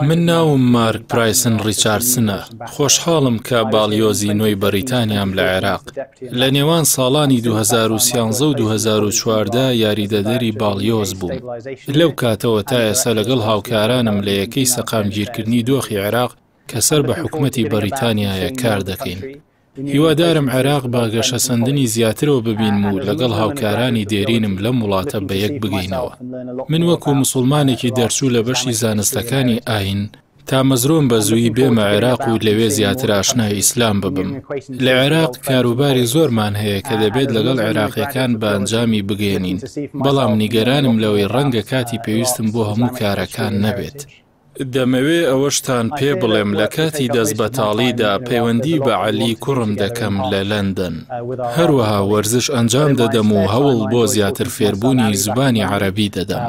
من ناوم مارک پرایسن ڕیچاردسنە، خۆشحاڵم کە باڵیۆزی نوێی بەریتانیام لە عێراق. لە نێوان ساڵانی 2013 و 2014 یاریدەدەری باڵیۆز بووم. لەو کاتەوە تا ئێستا لەگەڵ هاوکارانم لە یەکەی سەقامگیرکردنی دۆخی عێراق کە سەر بە حکومەتی بەریتانیایە کار دەکەین. هیوادارم عێراق بە گەشەسەندنی زیاترەوە ببینم و لەگەڵ هاوکارانی دێرینم لەم وڵاتە بەیەک بگەینەوە. من وەکو موسوڵمانێکی دەرچوو لە بەشی زانستەکانی ئاین، تامەزرۆم بە زوویی بێمە عێراق و لەوێ زیاتر ئاشنای ئیسلام ببم. لە عێراق کاروباری زۆرمان هەیە کە دەبێت لەگەڵ عێراقییەکان بە ئەنجامی بگەیەنین، بەڵام نیگەرانم لەوەی ڕەنگە کاتی پێویستم بۆ هەموو کارەکان نەبێت. دەمەوێ ئەوەشتان پێ بڵێم لە کاتی دەست بەتاڵیدا پەیوەندی بە عەلی کوڕم دەکەم لە لەندەن. هەروەها وەرزش ئەنجام دەدەم و هەوڵ بۆ زیاتر فێربوونی زبانی عەرەبی دەدەم.